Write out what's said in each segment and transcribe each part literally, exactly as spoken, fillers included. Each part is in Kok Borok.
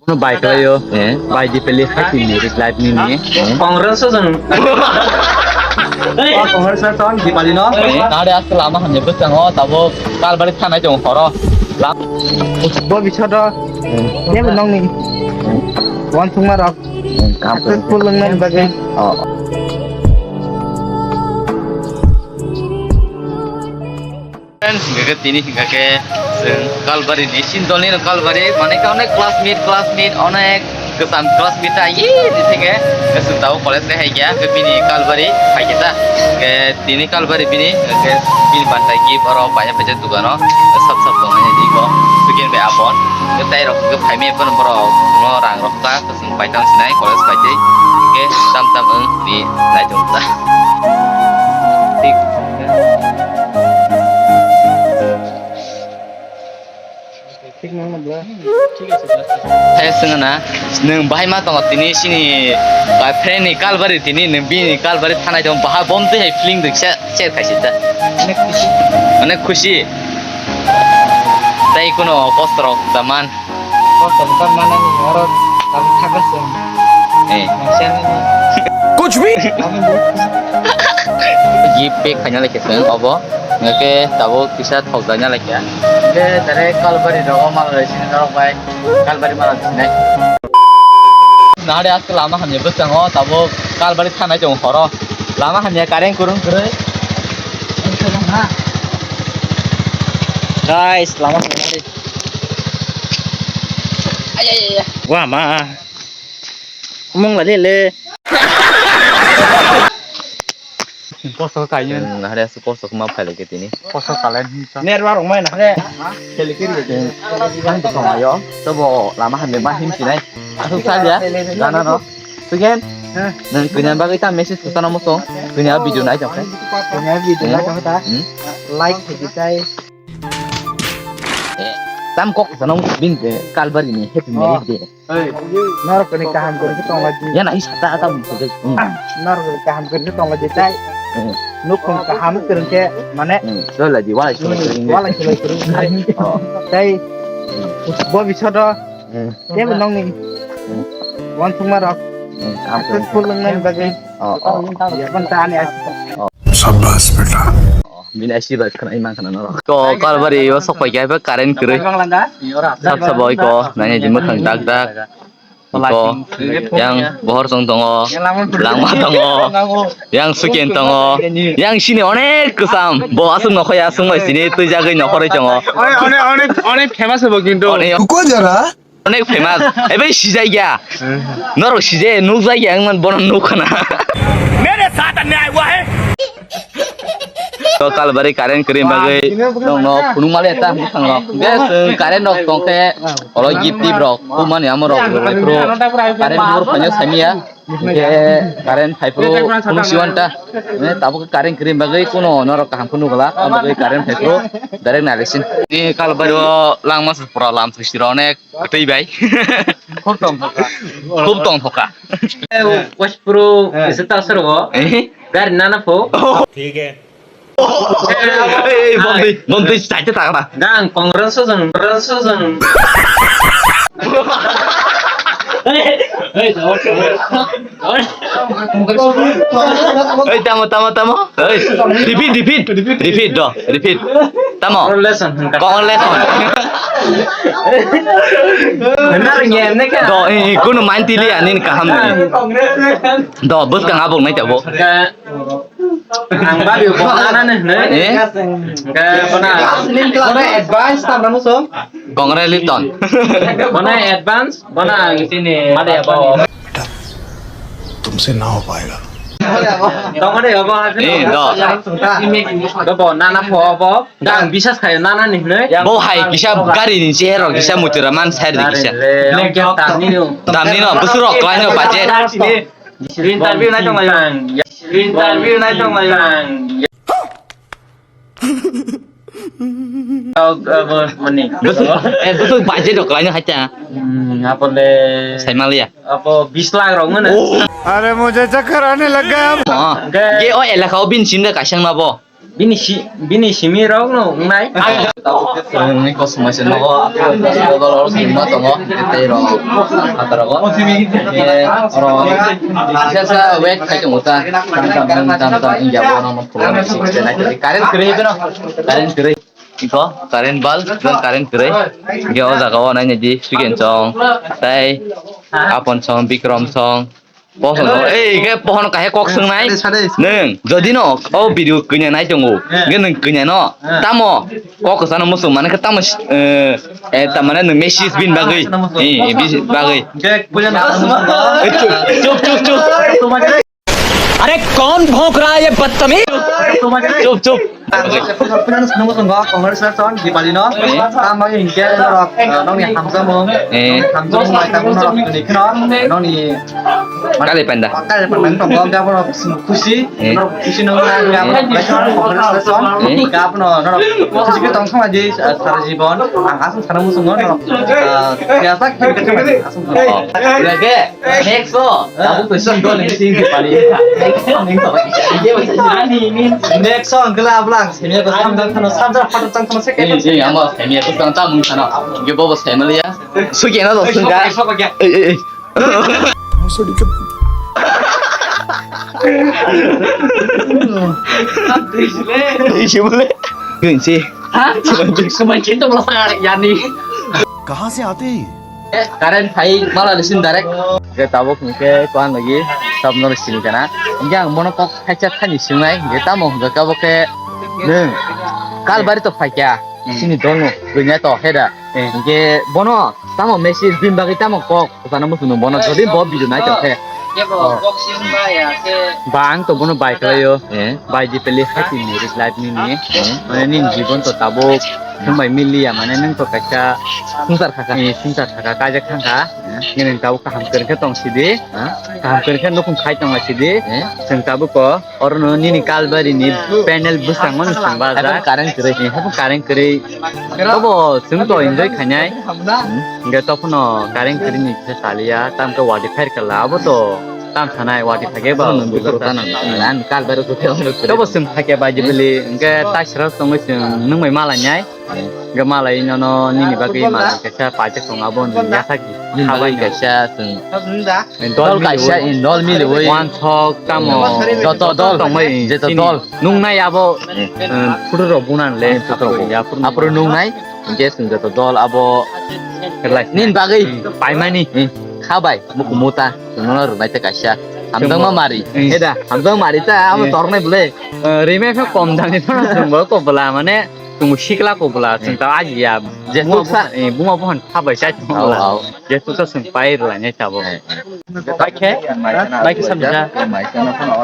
Kono bai kwlaio. Eh. Bai di peli hati ni reply ni ni. Eh. Congress o jong. Oh, Congress o jong di pali no. Eh. Nare aske lama hamya bwskango tabuk Kalbari thanai jong horo. Lam. Bo bisodo. Eh. Ye bo nongni. Eh. Wan thungma rok. Eh, kam successful wngna bagwi. Oh. Friends, hingkha khe tini hingkha khe chwng Kalbari ni, Sindolni no Kalbari, mane khe onek classmate, classmate, onek kwcham classmate ta, ye, ni theke, chwng tabuk college le hai khe, hingkhe bini Kalbari hai khe ta, hingkhe tini Kalbari bini, hingkhe bini banta gift oro paina paijak dukano, sap sap tongmani di ko, second bai apon, hingkhe tai rok hingkhe phaimani phano borok no rang rok ta. Chwng paitang sinai college paitwi, hingkhe tam tam wng di naitung ta. Thik. Thik nang na bla. Hai swngna, nwng bahai ma tongo tini sini, ah, friend ni Kalbari tini nwng bini Kalbari thanai tong baha bom twi hai feeling diksa share khaisi ta. Onek khushi. Onek khushi. Tai kuno kosto rok da man. Kosto bwkha manani oro tabuk thakasung. Eh. Masianani. Kuch bhi? Gift pack khaina laikha chwng obo. Hingkhe tabuk kisa thokjakna laikha. Hingkhe direct Kalbari rogo mal rwsini norok bai. Kalbari mal rwsinai. Nahari aske lama hamya bwskango tabuk Kalbari thanai chwng horo. Lama hamya kareng kurung kwrwi. Guys, lama hamya. Wah, ma. Mung la le le. Poso kainyo. Hmm, nahare asu poso kuma phai lagi tini. Poso kalen hin sa. Nerwa rong mai nahare. Kali kiri. Kan to song ayo. To bo lama hande ma him sinai. Asu sa dia. Gana no. Sugen. Nang kunya bagwi ta message to sana mo song. Kunya video nai jong. Kunya video nai jong ta. Hmm. Like di tai. Eh, tam kok sana mo bin de Kalbari ni happy marriage day. Norok ni kaham kori ke tong lagi. Ya na isa ta ta mo. Norok ni kaham kori ke tong lagi tai. Nukung kaham kori ke mane. Doi lagi wala sila kering. Wala sila kering. Oh. Tai bo bisodo. Ye bo nong ni. Wan sung marok. Successful nang nai bagwi. Oh, oh. Ya kan ta ani asi. Sabbas beta. Bini ashi bai khana imang khana norok. Ko Kalbari o sok pai khe current kwrwi. Sab sab oi ko nanya jima khang dak dak. Ko yang bohor song tongo, langma tongo, yang suken tongo, yang sini onek kwcham. Bo aswk nokho ya aswk bai sini twijagwi nokhorwi tongo. Onek, onek, onek, onek famous bo kintu. Onek. Ko jara? Onek famous. Ebe sijai ya. Norok sijai, nukjai ya, ang man bono nuk khana. Mere saath anyay hua hai. To Kalbari current kwrwi bagwi nongno phunuk male ta mwkhang rok. Hwnkhe chwng current rok tongkhe oro gift tip rok kumani amo rok rwlai phuru current bor phaino saimya. Hwnkhe current phai phuru phunuk siwan ta. Tabuk current kwrwi bagwi kuno norok kaham phunuk gala. Tabuk current phai phuru direct nailaising. Ni Kalbari o langma se pura lam sui siro onek. Kwtwi bai. Khub tong thoka. Khub tong thoka. Waspro kisa ta soro. Eh? Gari nana pho. Thik hai. Ei, ei, bomtwi, bomtwi, chaita taka. Nang Congress o jong, Congress o jong. Ei, tamo, tamo, tamo. Ei, repeat, repeat, repeat, do, repeat. Tamo. Congratulations. Congratulations. Benar nge ne ka? Do, eh, eh, kuno mind tili ani kaham ni. Do, bwskang abok nai tabo. Ang babi ko nana ne, ne? Eh? Ke bona. Bona advance tam namu so? Congratulations. Bona advance, bona ang sini. Ada apa? तुमसे ना हो पाएगा। Tongode obo. Eh, do. Obo nana pho obo. Dang bisas khayo nana ni hwnwi. Bo hai kisa gari ni chehero kisa muchura man side de kisa. Tamni no. Tamni no, busuro klaino budget. Interview nai tong lai. Interview nai tong lai. Mani. Bwswk, eh, bwswk budget rok khlaino hacha. Hmm, apole. Saimaliya. Apo bis lakh rok mano. Are mujhe chakkar aane lag gaya. Ke o elaka o bin sinda kaisang na bo. Bini si, bini simi rok no wngnai. Ang ni kosong mai se nogo, nogo oro simi ma tongo, tei rok, mata rogo. Ye, oro, sa, sa, wait khai tongo ta. Tam, tam, tam, tam, tam, India bo no, no, problem six ten nai tadi. Current kwrwi beno, current kwrwi. Iko, current bulb, current kwrwi. Ye, o jaga o nai ni di, Sugen song, tei Apon song, Bikram song. Pohon, eh, ke pohon kahe kok swngnai. Sade, sade. Neng, jodi no, o video kanya nai tongo. Eh. Ke neng kanya no. Eh. Tamo, kok sana musu, mana ke tamo, eh, eh, tamane neng message bin bagwi. Sana musu. Eh, bin bagwi. Ke puja na sana musu. Eh, chup, chup, chup, chup. Are, kaun bhonk raha hai ye badtamiz? Chup, chup. Puja na sana musu, congratulations, Diwali no. Eh. Tamo hinkhe norok, eh, nongni hamjakmung. Eh. Hamjakmung bai tabuk norok tini kheno, nongni Kali panda. Kali panda ni tongo, hingke abono khusi, eh, norok khusi nang na, hingke abono, eh, congratulations, eh, hingke abono norok khusi khe tong thangma di, ah, sara jibon, ang aswk sana muchungo, norok, ah, kiyasa khe khe thangma di, aswk. Oh. Lage, next o, tabuk to sing dol sing di pari. Next o, hingke ablang, senior ko samjak thano, samjak photo tang thano, second. Eh, eh, amo senior ko tang tang mung thano, hingke bobo family ya. Sugi na do sungga. Ei, ei, ei. Isi bole. Kunci. Ha? Sumai cinta malah sangat yani. Kahan se aate hain? Eh, current phai mala lisin direct. Ke tabuk ke kuan lagi sab nor sini kana. Yang mono kok khacha thani sungai. Ke tamo ke kabo ke neng. Kalbari to phai kya. Hmm. Sini dong no. Dunia to heda. Eh. Hingke bono tamo message bini bagwi tamo kok sana muchungo bono jodi bo video nai tong khe. Kebo, oh, boxing ba ya khe. Ba ang to bono bai khlaio. Eh. Bai di peli happy married life nini. Eh. Mane nini jibon to tabuk thumbai miliya mane nung to kaisa sungsar khaka. Eh, sungsar khaka kajak thangkha. Eh. Nini tabuk kaham kwrwng khe tong sidi. Eh. Kaham kwrwng khe nukhung khai tong sidi. Eh. Chwng tabuk ko. Orono nini kalbari ni panel bwskango no chwng bajak. Haikhe current kwrwi. Eh, haikhe current kwrwi. Tobo chwng to enjoy khainai. Hmm. Hingke tophano current kwrwi ni kisa saliya, tamkhe wadi phair kala, abo to tam sanai wadi phage ba. Ano kalbari ko. Tobo chwng phake bai jibili, hingke taisra tongwi chwng nungbai malainai. Hingke malai nono nini bagwi malai kaisa paijak tongo, abo nini yasaki. Nini bagwi kaisa chwng. Dol kaisa, dol miliwi. Wansok tamo. Joto dol tongmai. Joto dol. Nungnai abo, eh, photo rok bunan le. Eh, photo rok. Aphuru nungnai. Hingke chwng joto dol abo. Nini bagwi. Paimani. Eh, khabai. Muku muta. Chwngno rwnai te kaisa. Hamjakma mari. Eh. Heda. Hamjakma mari ta abo tornai bole. Eh, rimai phe kom dani phano chwngbo kobla mane. Chwng sikla kobla, chwng ta ajiya. Je buma buphan, eh, buma buphan khabai chai tongla. Au, au. Je tu ta chwng pai rwlainai tabuk. Eh, eh. Bai khe, bai khe samjak.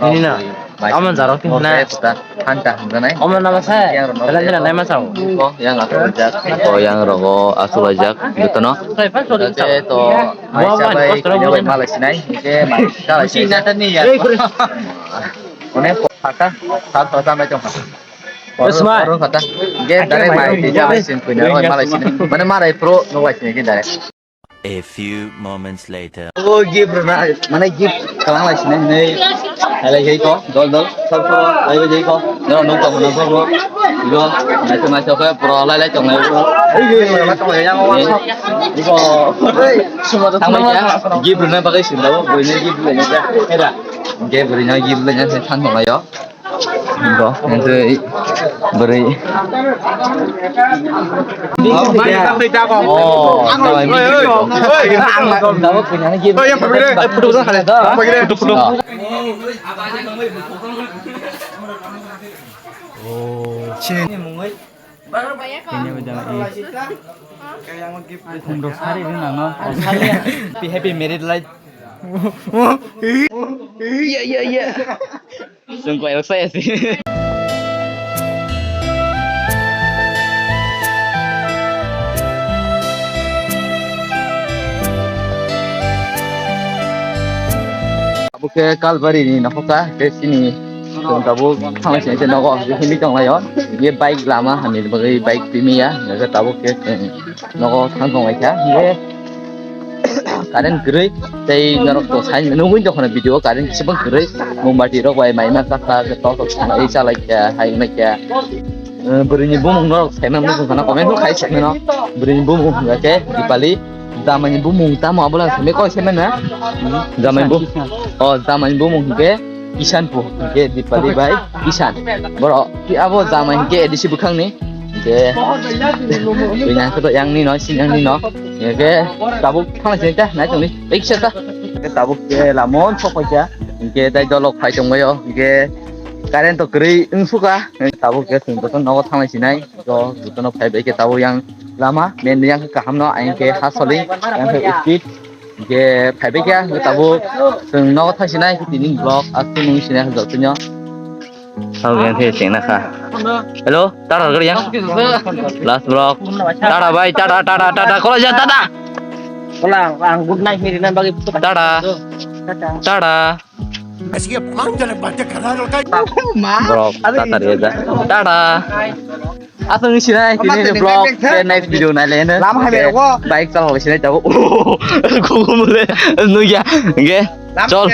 Nini na. Amo jaro khe na. Hanta hanta nai. Omo nama sa. Bela jena nai ma sao. Yang aku jak. Oh, yang rogo asu bajak. Betul no. Oke, to. Buma buphan kostro bujana. Malai sinai. Oke, malai sinai. Onek paka. Sab sab sampai tong. Oro, oro kata. Ge direct mai tija bai sin puina oi malai sin. Mane marai pro no bai sin ge direct. A few moments later. O gift rwna, mane gift kalang lai sin hinui. Halai hei ko, dol dol, sab sab lai bai ko. No no ko no ko. Go, nai to nai to ko pro lai lai tong lai bro. Ei ge lai ma tong lai yang wa. Iko. Tang bai ya. Gift rwna bagai sin daw, bui ne gift lai ne ta. Era. Ge bui ne gift lai ne than tong lai yo. Bo, nanti beri. Oh, ini udah. Happy, happy married life. Iya, iya, iya. Sungkoi rok saya sih. Abo khe Kalbari ni nokha khe sini. Tabuk thangwi sini nogo himwi tonglaio. Ye bike lama hamni bagwi bike timiya. Naga tabuk khe nogo thang tonglaikha. Ye Current kwrwi, tei norok to sai nugwi tongkha na video o current kisa bang kwrwi, mombati rok bai mai ma kha kha, tok tok sana ei chalai kha, hai wngnai kha. Eh, bwrwini bumung norok sai ma nugwi tongkha na comment khai sai mano. Bwrwini bumung hwnkha khe Dipali, jamaini bumung tamo abola sai koi sai mano. Jamaini bu-, o jamaini bumung hwnkhe Isan po, hwnkhe Dipali bai Isan. Borok ki abo jamai hwnkhe A D C bwkhakni. Hwnkhe twi nang khe to yang ni no, sin yang ni no. Hwnkhe tabuk thang sini ta, nai tongni. Eksa ta. Hwnkhe tabuk khe lamon sok paikha. Hwnkhe tai dolok phai tongbaio. Hwnkhe current to kwrwi wng suka. Tabuk khe chwng joto nogo thang sinai. To jotono phai bai khe tabuk yang lama. Men yang kaham no, ayang khe ha soling. Yang khe speed. Hwnkhe phaibai khe ang tabuk chwng nogo thang sinai tini vlog aswk nung sinai jotono. Sabo yang khe chengna kha. Hello, tata gari yang. Last vlog. Tata bai, tata, tata, tata, kolaja, tata. Wala, ang good night ni rina bagi. Tata. Tata. Tata. Así que, man, ya le bate ganar el gallo. Vlog, tata, tata. Tata. Aswk sinai tini vlog, next video nai le. Lama hai bike chalok sinai tabuk. Kukumule, nugya, hwnkhe. Chol.